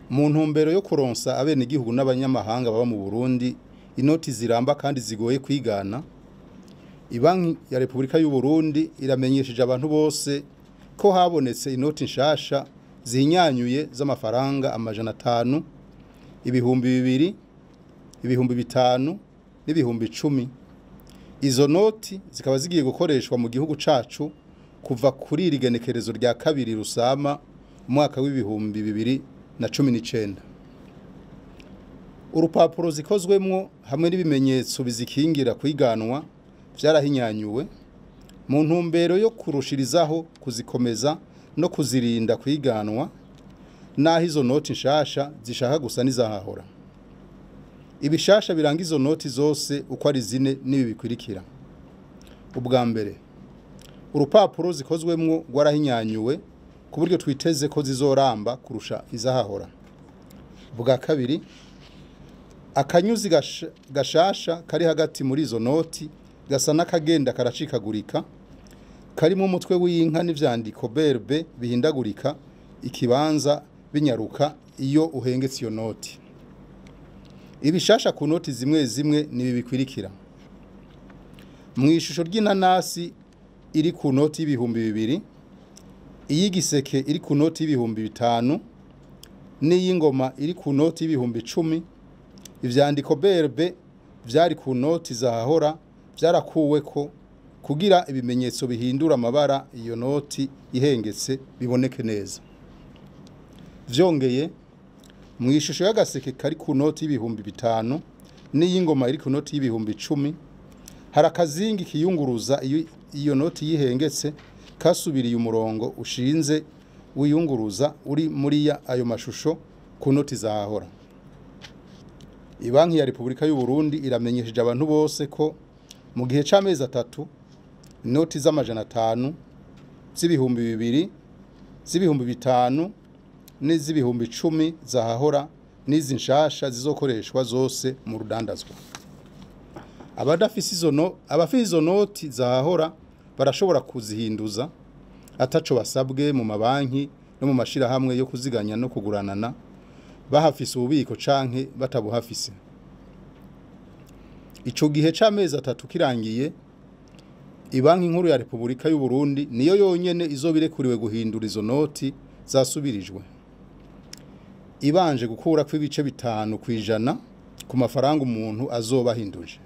Mu ntumbero yo kuronsa abenegihugu n'abanyamahanga baba mu Burundi inoti ziramba kandi zigoye kwigana, Ibanki ya Repubulika y'u Burundi iramenyesheje abantu bose ko habonetse inoti nshasha zihinyanyuye z'amafaranga 500, 2000, 5000 n'ibihumbi 10. Izo noti zikaba zigiye gukoreshwa mu gihugu cacu kuva kuri iri genekerezo rya 2 Rusama umwaka w'2019. Urupapuro zikozwemwo hamwe n'ibimenyetso bizikingira kwiganwa vyarahinyanyuwe mu ntumbero yo kurushirizaho kuzikomeza no kuzirinda kwiganwa, naho izo noti nshasha zishaka gusa n'izahahora. Ibishasha biranga izo noti zose uko ari zine n'ibi bikurikira: ubwa mbere, urupapuro zikozwemwo rwarahinyanyuwe ku buryo twiteze ko zizoramba kurusha izahahora. Ubwa kabiri, akanyuzi gashasha kari hagati muri izo noti gasa n'akagenda karacikagurika, karimo umutwe w'inka n'ivyandiko BRB bihindagurika ikibanza binyaruka iyo uhengetse iyo noti. Ibishasha ku noti zimwe zimwe nibi bikurikira: mu ishusho ry'inanasi iri ku noti y'2000, iy'igiseke iri ku noti y'5000 n'iy'ingoma iri ku noti y'10,000, ivyandiko BRB vyari ku noti zahahora vyarakuweko kugira ibimenyetso bihindura amabara iyo noti ihengetse biboneke neza. Vyongeye, mu ishusho y'agaseke kari ku noti y'5000 n'iy'ingoma iri ku noti y'10,000, hari akazingi kiyunguruza iyo noti yihengetse kasubiriye umurongo ushinze wiyunguruza uri muri ayo mashusho ku noti zahahora. Ibanki ya Repubulika y'u Burundi iramenyesheje abantu bose ko mu gihe c'amezi 3 inoti z'500, z'2000, z'5000 n'iz'ibihumbi 10 zahahora n'izi nshasha zizokoreshwa zose mu rudandazwa. Abafise izo noti zahahora barashobora kuzihinduza ataco basabwe mu mabanki no mu mashirahamwe yo kuziganya no kuguranana, bahafise ububiko canke batabuhafise. Ico gihe c'amezi 3 kirangiye, Ibanki Nkuru ya Repubulika y'u Burundi niyo yonyene izobirekuriwe guhindura izo noti zasubirijwe, ibanje gukurako ibice 5% ku mafaranga umuntu azoba ahinduje.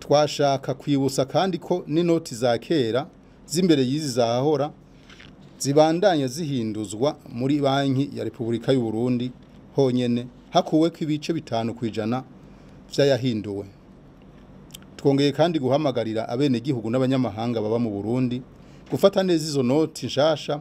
Twashaka kwibutsa kandi ko n'inoti za kera z'imbere y'izi zahahora zibandanya zihinduzwa muri Banki ya Repubulika y'u Burundi honyene, hakuweko ibice 5% vy'ayahinduwe. Twongeye kandi guhamagarira abenegihugu n'abanyamahanga baba mu Burundi gufata neza izo noti nshasha